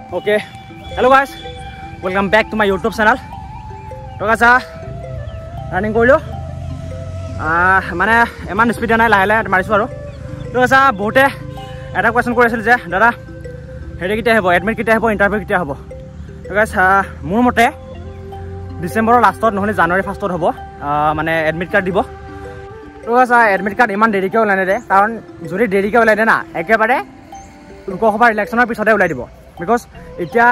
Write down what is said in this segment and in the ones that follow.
Okay, hello guys, welcome back to my YouTube channel. তো গাইছ running কৰিলোঁ, মানে ইমান স্পীড নাই, লাহে লাহে মাৰিছোঁ আৰু। তো গাইছ বহুতে এটা কুৱেশ্যন কৰি আছিল যে দাদা হেৰি কেতিয়া আহিব, এডমিট কেতিয়া আহিব, ইণ্টাৰভিউ কেতিয়া হ'ব। তো গাইছ মোৰ মতে ডিচেম্বৰৰ লাষ্টত নহ'লে জানুৱাৰী ফাৰ্ষ্টত হ'ব, মানে এডমিট কাৰ্ড দিব। তো গাইছ এডমিট কাৰ্ড ইমান দেৰিকৈ ওলাই নিদিয়ে, কাৰণ যদি দেৰিকৈ ওলাই দিয়ে না একেবাৰে লোকসভাৰ ইলেকশ্যনৰ পিছতে ওলাই দিব। Because এতিয়া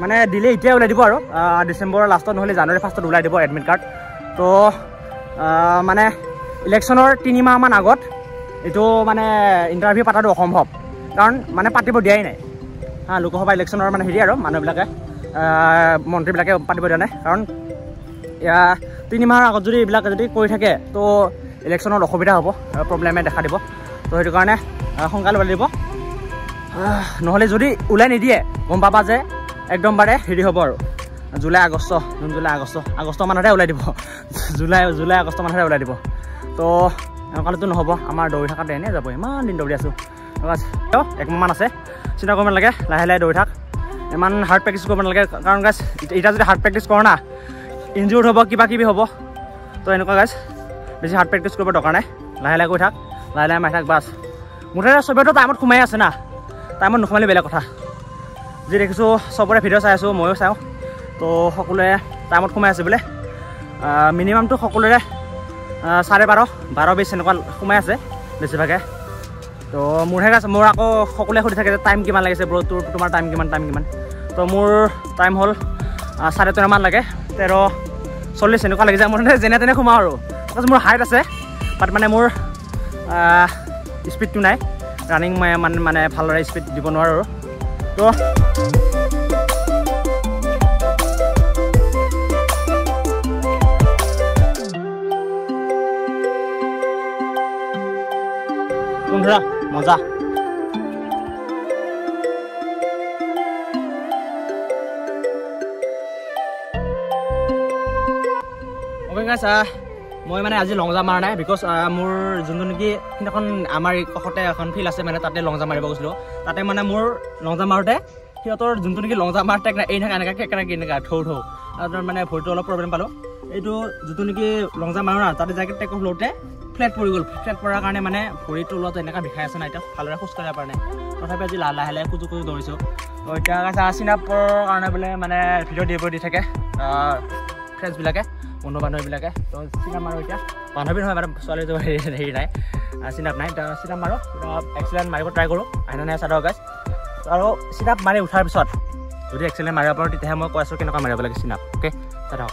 মানে দিলে এতিয়াই ওলাই দিব আৰু ডিচেম্বৰৰ লাষ্টত নহ'লে জানুৱাৰী ফাৰ্ষ্টত ওলাই দিব এডমিট কাৰ্ড। তো মানে ইলেকশ্যনৰ 3 মাহমান আগত এইটো মানে ইণ্টাৰভিউ পাতাটো অসম্ভৱ, কাৰণ মানে পাতিব দিয়াই নাই। হা, লোকসভা ইলেকশ্যনৰ মানে হেৰি আৰু মানুহবিলাকে মন্ত্ৰীবিলাকে পাতিব দিয়া নাই, কাৰণ 3 মাহৰ আগত যদি এইবিলাক যদি কৰি থাকে তো ইলেকশ্যনত অসুবিধা হ'ব, প্ৰব্লেমে দেখা দিব। তো সেইটো কাৰণে সোনকালে ওলাই দিব, নহ'লে যদি ওলাই নিদিয়ে গম পাবা যে একদমবাৰে হেৰি হ'ব আৰু July August, June July August, August মানতহে ওলাই দিব, জুলাই আগষ্ট মানতহে ওলাই দিব। তো এনেকুৱাতো নহ'ব, আমাৰ দৌৰি থকাটো এনেই যাব, ইমান দিন দৌৰি আছোঁ। 1 মাহমান আছে, চিন্তা কৰিব নালাগে, লাহে লাহে দৌৰি থাক, ইমান হাৰ্ড প্ৰেক্টিছ কৰিব নালাগে। কাৰণ গাইছ এতিয়া যদি হাৰ্ড প্ৰেক্টিছ কৰ না ইনজিউৰ্ড হ'ব, কিবা কিবি হ'ব। তো এনেকুৱা গাইছ বেছি হাৰ্ড প্ৰেক্টিছ কৰিব দৰকাৰ নাই, লাহে লাহে কৰি থাক, লাহে লাহে মাৰি থাক বাছ। মুঠতে চবেইতো টাইমত সোমাই আছে না, টাইমত নোসোমালে বেলেগ কথা। যি দেখিছোঁ চবৰে ভিডিঅ' চাই আছোঁ, ময়ো চাওঁ, তো সকলোৱে টাইমত সোমাই আছে বোলে। মিনিমামটো সকলোৰে 12:30, 12:20 এনেকুৱা সোমাই আছে বেছিভাগে। তো মোৰহে আছে, মোৰ আকৌ সকলোৱে সুধি থাকে যে টাইম কিমান লাগিছে ব্ৰ, তোৰ তোমাৰ টাইম কিমান, টাইম কিমান। তো মোৰ টাইম হ'ল 13:30মান লাগে, 13:40 এনেকুৱা লাগি যায়। মোৰ যেনে তেনে সোমাওঁ আৰু, because মোৰ হাইট আছে বাট মানে মোৰ স্পীডটো নাই, ৰানিং মই মানে ভালদৰে স্পীড দিব নোৱাৰোঁ আৰু। তো পোন্ধৰ মজা। অ'কে গাইছ, মই মানে আজি লং জাম্প মাৰা নাই, because মোৰ যোনটো নেকি সেইদিনাখন আমাৰ কাষতে এখন ফিল্ড আছে, মানে তাতে লং জাম্প মাৰিব গৈছিলোঁ। তাতে মানে মোৰ লং জাম্প মাৰোঁতে সিহঁতৰ যোনটো নেকি লং জাম্প মাৰ টেক এই থাকে এনেকৈ কেনেকৈ কেনেকৈ থৌ থৌ, তাৰ মানে ভৰিটো অলপ প্ৰব্লেম পালোঁ। এইটো যিটো নেকি লং জাম্প মাৰো না তাতে যাই টেক অফ লওঁতে ফ্লেট পৰি গ'ল। ফ্লেট পৰাৰ কাৰণে মানে ভৰিটো লোৱাটো এনেকুৱা বিষাই আছে না, এতিয়া ভালদৰে খোজ কাঢ়িব পৰা নাই। তথাপি আজি লাহে লাহে খোজো খোজো দৌৰিছোঁ। তো এতিয়া চিনাপৰ কাৰণে বোলে মানে ভিডিঅ' দিব দি থাকে ফ্ৰেণ্ডছবিলাকে, বন্ধু বান্ধৱীবিলাকে। তো চিনাপ মাৰোঁ এতিয়া, বান্ধৱী নহয় মানে ছোৱালীটো হেৰি নাই, চিনাপ নাই। তো চিনাপ মাৰোঁ, এক্সিলেণ্ট মাৰিব ট্ৰাই কৰোঁ, আহে নাই চাদৰ গাইছ। আৰু চিনাপ মাৰি উঠাৰ পিছত যদি এক্সিলেণ্ট মাৰিব পাৰোঁ তেতিয়াহে মই কৈ আছোঁ কেনেকুৱা মাৰিব লাগে চিনাপ। অ'কে চাই থাকক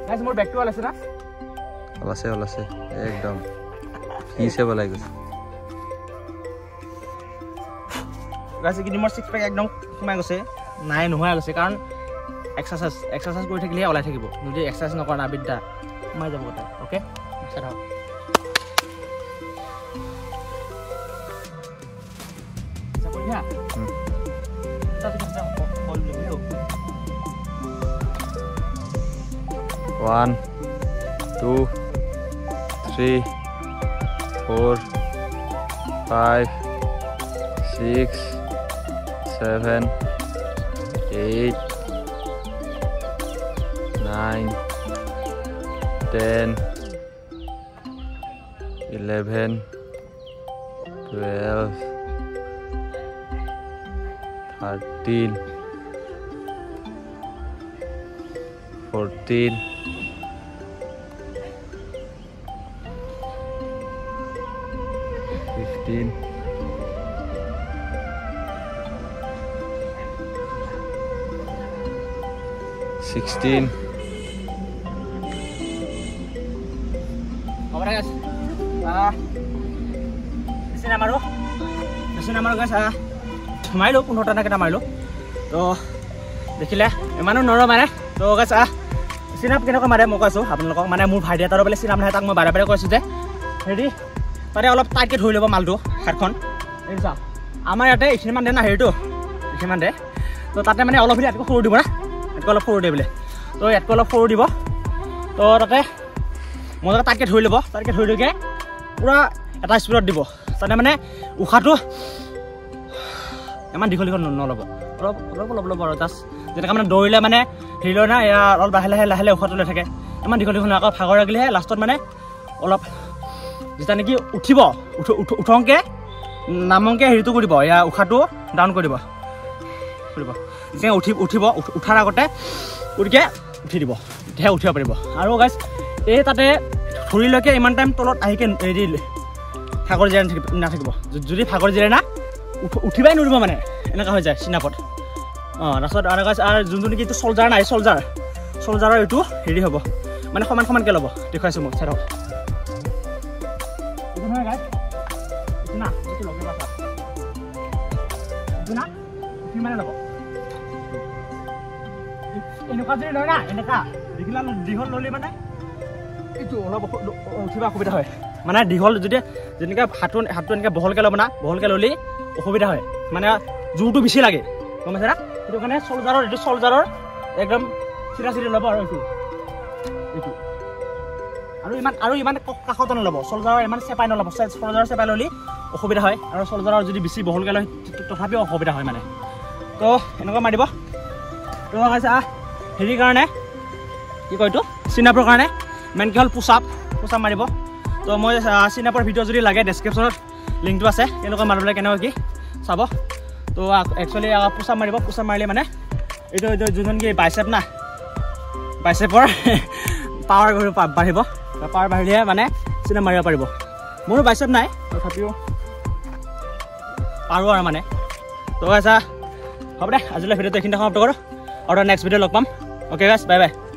গাইছ, মোৰ বেগটো ওলাইছে না? ওলাইছে ওলাইছে, একদম ফিছে ওলাই গৈছে গাইছ। এইকেইদিন মোৰ 6 পেক একদম সোমাই গৈছে, নাই নোহোৱা গৈছে, কাৰণ এক্সাৰচাইজ কৰি থাকিলেহে ওলাই থাকিব, যদি এক্সাৰচাইজ নকৰা না বিদ্যা সোমাই যাব গোটেই। অ'কে চাই থাকক। One, two, three, four, five, six, seven, eight, 9, 10, 11, 12, 13, 14, 15, 16. হ'ব দে গাইছ, বেছি নামাৰো, বেছি নামাৰো গাইছ। মাৰিলোঁ 15টা নে কেইটা মাৰিলোঁ, তো দেখিলে ইমানো নোৱাৰোঁ মানে। তো গাইছ চিনাপ কেনেকুৱা মাৰে মই কৈছোঁ আপোনালোকক, মানে মোৰ ভাইটি এটাৰো বোলে চিনাপ নাহে, তাক মই বাৰে বাৰে কৈছোঁ যে হেৰি তাতে অলপ টাইটকৈ ধৰি ল'ব মালটো হাতখন। এই চা আমাৰ ইয়াতে এইখিনিমান দে না, হেৰিটো এইখিনিমান দে, তো তাতে মানে অলপ ইয়াতকৈ সৰু দিব না, ইয়াতকৈ অলপ সৰু দিয়ে বোলে, তো ইয়াতকৈ অলপ সৰু দিব। তো তাতে মজাকে টাইটকৈ ধৰি ল'ব, টাইটকৈ ধৰি লৈ পূৰা এটা স্পীডত দিব, তাতে মানে উশাহটো ইমান দীঘল দীঘল নল'ব, অলপ অলপ অলপ ল'ব আৰু জাষ্ট যেনেকৈ মানে দৌৰিলে মানে হেৰি লয় না, এয়া অলপ লাহে লাহে লাহে লাহে উশাহটো লৈ থাকে, ইমান দীঘল দীঘল নহয়। আকৌ ভাগৰ লাগিলেহে লাষ্টত মানে অলপ যেতিয়া নেকি উঠিব, উঠংকে নামংকে হেৰিটো কৰিব, এয়া উশাহটো ডাউন কৰি দিব, কৰিব যেতিয়া উঠিব, উঠাৰ আগতে গতিকে উঠি দিব, তেতিয়াহে উঠিব পাৰিব। আৰু গাইজ এই তাতে থুৰিলৈকে ইমান টাইম তলত আহিকে হেৰি ভাগৰ জিৰাই নাথাকিব, যদি ভাগৰ জিৰাই না উঠিবাই নোৱাৰিব মানে এনেকুৱা হৈ যায় চিনাপত। অঁ, তাৰপিছত আৰু গাইজ আৰু যোনটো নেকি এইটো চলজাৰ নাই, চলজাৰৰ এইটো হেৰি হ'ব মানে সমান সমানকৈ ল'ব, দেখুৱাইছোঁ মই, চাই থাকক। এইটো নহয় গাইজ, এইটো না, এইটো লগে পাছা, এইটো না সিমানে ল'ব। এনেকুৱা যদি লয় না, এনেকুৱা দীঘলা দীঘল ল'লে মানে এইটো অলপ উঠিব অসুবিধা হয়, মানে দীঘল যদি যেনেকৈ হাতটো এনেকৈ বহলকৈ ল'ব না, বহলকৈ ল'লে অসুবিধা হয়, মানে জোৰটো বেছি লাগে, গম পাইছে না? সেইটো কাৰণে চলজাৰৰ এইটো চলজাৰৰ একদম চিধা চিধি ল'ব আৰু এইটো এইটো আৰু ইমান কাষতো নল'ব, চলজাৰৰ ইমান চেপাই নল'ব, চলজাৰৰ চেপাই ল'লে অসুবিধা হয়, আৰু চলজাৰৰ যদি বেছি বহলকৈ লয় তথাপিও অসুবিধা হয় মানে। তো এনেকুৱা মাৰিব। তো হেৰিৰ কাৰণে কি কয় এইটো চিনাপৰ কাৰণে মেইন কি হ'ল পুচাপ মাৰিব। তো মই চিনাপৰ ভিডিঅ' যদি লাগে ডেছক্ৰিপশ্যনত লিংকটো আছে, কেনেকুৱা মাৰিব লাগে কেনেকুৱা কি চাব। তো একচুৱেলি পুচাপ মাৰিব, পুচাপ মাৰিলে মানে এইটো এইটো যোনজন কি বাইচেপ না, বাইচেপৰ পাৱাৰ বাঢ়িব, পাৱাৰ বাঢ়িলেহে মানে চিনাপ মাৰিব পাৰিব। মোৰো বাইচেপ নাই তথাপিও পাৰোঁ আৰু মানে। তো আচ্ছা হ'ব দে, আজিলৈ ভিডিঅ'টো এইখিনিতে সমাপ্ত কৰোঁ আৰু নেক্সট ভিডিঅ' লগ পাম। Okay guys, bye bye.